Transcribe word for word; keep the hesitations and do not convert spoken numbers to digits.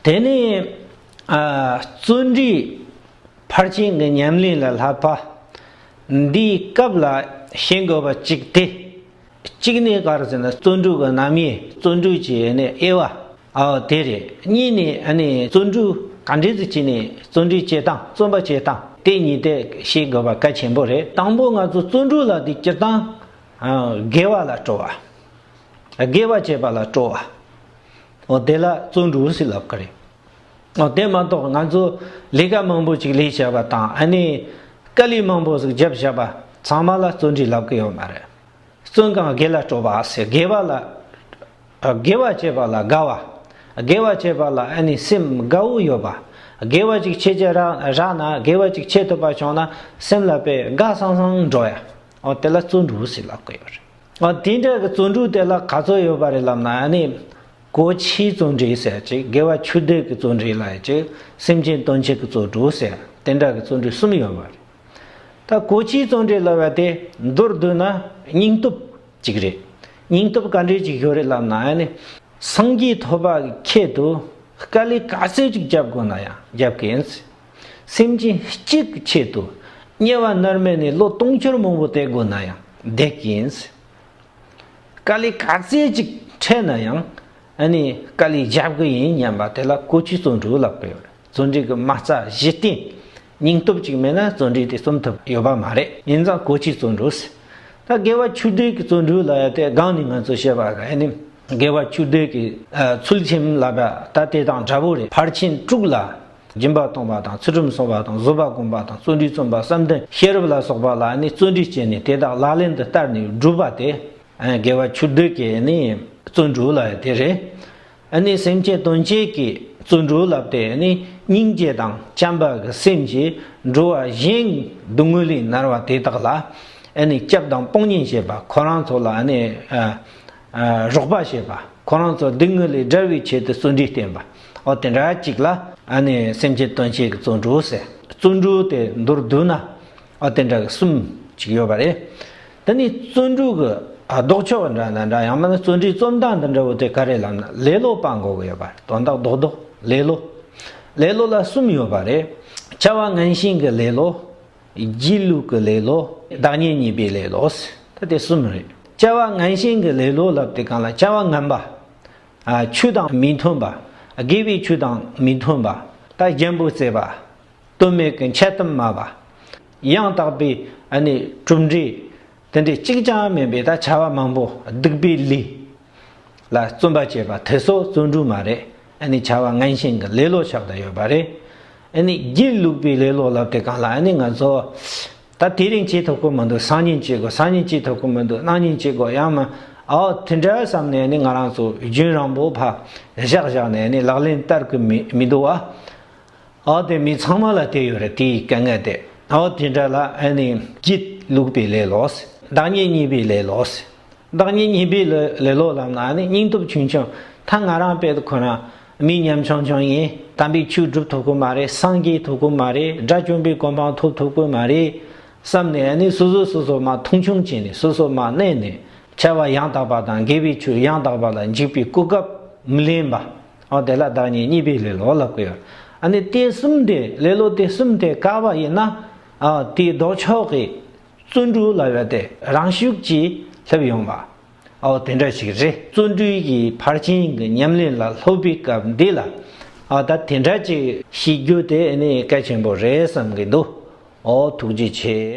དེ་ནས་ཨ་བརྩོན་འགྲུས་ཕར་ཕྱིན་གྱི་ཉམས་ལེན་ལ་བསླབ་པ། འདིའི་སྐབས་ལ་ཤེས་དགོས་པ་གཅིག་སྟེ། གཅིག་ནས་ག་རེ་ཟེར་ན་བརྩོན་འགྲུས་ཀྱི་རྣམ་དབྱེ། བརྩོན་འགྲུས་ཀྱི་ནི་དབྱེ་བ། ཨོ་དེ་རེད། གཉིས་ནས་ཨ་ནི་བརྩོན་འགྲུས་ག་འདྲ་ཟིག་བྱས་ནས་བརྩོན་འགྲུས་བྱེད་སྟངས། བརྩོན་པ་བྱེད་སྟངས་དེ་གཉིས་དེ་ཤེས་དགོས་པ་གལ་ཆེན་པོ་རེད། དང་པོ་ང་ཚོ་བརྩོན་འགྲུས་ལ་དེ་སྤྱིར་བཏང་ཨ་དགེ་བ་ལ་སྤྲོ་བ། དགེ་བ་བྱེད་པ་ལ་སྤྲོ་བ། ཨོ་དེ་ལ་བརྩོན་འགྲུས་ཟེར་ལབ་ཀྱི་རེད། ཨོ་དེ་མ་གཏོགས་ང་ཚོ་ལས་ཀ་མང་པོ་ཅིག་ལས་བྱས་པ་དང་ཨ་ནི་དཀའ་ལས་མང་པོ་ཟིག་རྒྱབ་བྱས་པ་ཚང་མ་ལ་བརྩོན་འགྲུས་ལབ་ཀྱི་ཡོད་མ་རེད། བརྩོན་གང་དགེ་ལ་སྤྲོ་བ་ཟེར། དགེ་བ་ལ་དགེ་བ་བྱེད་པ་ལ་དགའ་བ། དགེ་བ་བྱེད་པ་ལ་ཨ་ནི་སེམས་དགའ་བོ་ཡོད་པ། དགེ་བ་ཅིག་བྱེད་ཀྱི་རག་རག་ན། དགེ་བ་ཅིག་བྱེད་ཐུབ་པ་བྱུང་ན་སེམས་ལ་དཔེ་དགའ་སང་སང་འགྲོ་ཡ། ཨོ་དེ་ལ་བརྩོན་འགྲུས་ཟེར་ལབ་ཀྱི་ཡོད་རེད། ཨོ་དེ་འདྲ་གི་བརྩོན་འགྲུས་དེ་ལ་ག་ཚོད་ཡོད་པ་རེད་ལབ་ན་ཨ་ནི་གོ་ཆའི་བརྩོན་འགྲུས་ཟེར་ཅིག་དགེ་བ་ཆོས་སྡུད་ཀྱི་བརྩོན་འགྲུས་ལབ་ཡ་ཅིག་སེམས་ཅན་དོན་བྱེད་ཀྱི་བརྩོན་འགྲུས་ཟེར། དེ་འདྲ་གི་བརྩོན་འགྲུས་གསུམ་ཡོད་པ་རེད། ད་གོ་ཆའི་བརྩོན་འགྲུས་ལབ་པ་དེ་མདོར་བསྡུས་ན་སྙིང་སྟོབས་ཅིག་རེད། སྙིང་སྟོབས་ག་འདྲས་ཅིག་ཡོད་རེད་ལབ་ན་ཨ་ནི་སངས་རྒྱས་ཐོབ་པ་གི་ཆེད་དུ་དཀའ་ལས་ག་ཚོད་ཅིག་རྒྱབ་དགོས་ན་ཡང་རྒྱབ་ཀྱི་ཡིན། སེམས་ཅན་གཅིག་གི་ཆེད་དུ་དམྱལ་བ་མནར་མེད་ནས་ལོ་དུང་ཕྱུར་མང་པོ་བསྡད་དགོས་ན་ཡང་བསྡད་ཀྱི་ཡིན། དཀའ་ལས་ག་ཚོད་ཅིག་འཕྲད་ན་ཡང་ཨ་ནི་དཀའ་ལས་རྒྱབ་ཀྱི་ཡིན་སྙམ་པ་དེ་ལ་གོ་ཆའི་བརྩོན་འགྲུས་ལབ་ཀྱི་ཡོད་རེད། བརྩོན་འགྲུས་ཀྱི་མ་རྩ་གཞི་རྟེན། སྙིང་སྟོབས་ཅིག་མེད་ན་བརྩོན་འགྲུས་དེ་རྩོམ་ཐུབ་ཡོད་པ་མ་རེད། ཡིན་ཙང་གོ་ཆའི་བརྩོན་འགྲུས་ཟེར། ད་དགེ་བ་ཆོས་སྡུད་ཀྱི་བརྩོན་འགྲུས་ལབ་ཡ་དེ་སྒང་ནས་ང་ཚོ་བཤད་པ་ག་ཨ་ནི་དགེ་བ་ཆོས་སྡུད་ཀྱི་ཨ་ཚུལ་ཁྲིམས་ལབ་པ་ད་དེ་དང་འདྲ་པོ་རེད། ཕར་ཕྱིན་དྲུག་ལ། སྦྱིན་པ་གཏོང་བ་དང་། ཚུལ་ཁྲིམས་སྲུང་བ་དང་། བཟོད་པ་སྒོམ་པ་དང་། བརྩོན་འགྲུས་རྩོམ་པ་བསམ་གཏན་ཤེས་རབ་ལ་སོགས་པ་ལ་ནི་བརྩོན་འགྲུས་བྱས་ནས་དེ་དག་ལག་ལེན་དུ་བསྟར་ནས་བསྒྲུབས་པ་དེ་དགེ་བ་ཆོས་སྡུད་ཀྱི་ནི་བརྩོན་འགྲུས་ལབ་ཡ་དེ་རེད། ཨ་ནི་སེམས་ཅན་དོན་བྱེད་ཀྱི་བརྩོན་འགྲུས་ལབ་དེ་ནི་སྙིང་རྗེ་དང་བྱམས་པ་གི་སེམས་ཀྱིས་འགྲོ་བ་གཞན་སྡུག་བསྔལ་ལས་མནར་བ་དེ་དག་ལ་ཨ་ནི་སྐྱབས་དང་དཔུང་གཉེན་བྱེད་པ། ཁོ་རང་ཚོ་ལ་ཨ་ནི་ཨ་ཨ་རོགས་པ་བྱེད་པ། ཁོ་རང་ཚོ་སྡུག་བསྔལ་ལས་བསྒྲལ་བའི་ཆེད་དུ་བརྩོན་འགྲུས་བསྟེན་པ། ཨོ་དེ་འདྲ་ཅིག་ལ་ཨ་ནི་སེམས་ཅན་དོན་བྱེད་ཀྱི་བརྩོན་འགྲུས་ཟེར། བརྩོན་འགྲུས་དེ་མདོར་བསྡུས་ན་ཨོ་དེ་འདྲ་གི་གསུམ་ཅིག་ཡོད་པ་རེད། དེ་ནི་བརྩོན་འགྲུས་ཀྱི་ཨ་ལྡོག་ཕྱོགས་འདྲ་ན་འདྲ། ཡང་མིན་ན་བརྩོན་འགྲུས་རྩོམ་སྟངས་འདི་འདྲ་བོ་དེ་ག་རེ་ལབ་ན་ལེ་ལོ་སྤང་དགོས་ཀྱི་ཡོད་པ་རེད། དོན་དག་རྡོག་རྡོག་ལེ་ལོ། ལེ་ལོ་ལ་གསུམ་ཡོད་པ་རེད། བྱ་བ་ངན་ཞེན་གྱི་ལེ་ལོ། སྒྱིད་ལུག་གི་ལེ་ལོ། བདག་ཉིད་གཉིས་པའི་ལེ་ལོ། ད་དེ་གསུམ་རེད། བྱ་བ་ངན་ཞེན་གྱི་ལེ་ལོ་ལབ་དེ་གང་ལ་བྱ་བ་ངན་པ། ཨ་ཆོས་དང་མི་མཐུན་པ། དགེ་བའི་ཆོས་དང་མི་མཐུན་པ། ད་རྒྱན་པོ་བརྩེགས་པ། དོན་མེད་ཀྱི་འཆལ་གཏམ་སྨྲ་བ། ཡང་དག་པའི་ཨ་ནི་གྲུབ་འབྲས་དེ་འདྲའི་གཅིག་ཀྱང་མེད་པའི་ད་བྱ་བ་མང་པོ། སྡིག་པའི་ལས་ལ་བརྩོན་པ་བྱེད་པ་དེ་ཚོ་བརྩོན་འགྲུས་མ་རེད། ཨ་ནི་བྱ་བ་ངན་ཞེན་གྱི་ལེ་ལོ་ཆགས་བསྡད་ཡོད་པ་རེད། ཨ་ནི་སྒྱིད་ལུག་པའི་ལེ་ལོ་ལབ་དེ་གང་ལ་ཨ་ནི་ང་ཚོ་ད་དེ་རིང་བྱེད་ཐུབ་ཀྱི་མི་འདུག་སང་ཉིན་བྱེད་དགོས། སང་ཉིན་བྱེད་ཐུབ་ཀྱི་མི་འདུག་གནངས་ཉིན་བྱེད་དགོས། ཡང་མིན་ཨོ་དེ་འདྲ་བསམ་ནས་ནི་ང་རང་ཚོ་རྒྱུན་རིང་པོ་ཕར་བཞག་བཞག་ནས་ནི་ལག་ལེན་བསྟར་གི་མི་མི་འདུག་བ། ཨོ་དེ་མི་ཚང་མ་ལ་དེ་ཡོད་རེད། དེའི་དཀའ་ངལ་དེ། ཨོ་དེ་འདྲ་ལ་ཨ་ནི་སྒྱིད་ལུག་པའི་ལེ་ལོ། བདག་ཉིད་གཉིས་པའི་ལེ་ལོ། བདག་ཉིད་གཉིས་པའི་ལེ་ལེ་ལོ་ལབ་ན་ཨ་ནི་སྙིང་སྟོབས་ཆུང་ཆུང་། ད་ང་རང་དཔེ་ཁོ་རང་མི་ཉམ་ཆུང་ཆུང་ཡིན། དམ་པའི་ཆོས་སྒྲུབ་ཐུབ་ཀྱི་མ་རེད། སངས་རྒྱས་ཐུབ་ཀྱི་མ་རེད། དགྲ་བཅོམ་པའི་གོ་འཕང་ཐོབ་ཐུབ་ཀྱི་མ་རེད་བསམ་ནས་ཨ་ནི་སོ་སོ་སོ་སོ་མར་མཐོང་ཆུང་བྱས་ནས་སོ་སོ་མར་མནན་ནས་བྱ་བ་ཡང་དག་པ་དང་དགེ་བའི་ཆོས་ཡང་དག་པ་ལ་འཇུག་པའི་གོ་སྐབས་མི་ལེན་པ། ཨོ་དེ་ལ་བདག་ཉིད་གཉིས་པའི་ལེ་ལོ་ལབ་ཀྱི་ཡོད། ཨ་ནི་དེ་གསུམ་དེ་ལེ་ལོ་དེ་གསུམ་དེ་བཀག་པ་ཡིན་ན་ཨོ་དེའི་ལྡོག་ཕྱོགས་ཀྱི་བརྩོན་འགྲུས་ལབ་ཡ་དེ་རང་ཤུགས་ཀྱིས་སླེབས་ཡོང་བ། ཨོ་དེ་འདྲ་ཞིག་རེད། བརྩོན་འགྲུས་ཀྱི་ཕར་ཕྱིན་གྱི་ཉམས་ལེན་ལ་སློབ་པའི་སྐབས་འདི་ལ་ཨོ་ད་དེ་འདྲ་ཅིག་ཤེས་རྒྱུ་དེ་ནི་གལ་ཆེན་པོ་རེད་བསམ་གྱི་འདུག་ཨོ་ཐུགས་རྗེ་ཆེ།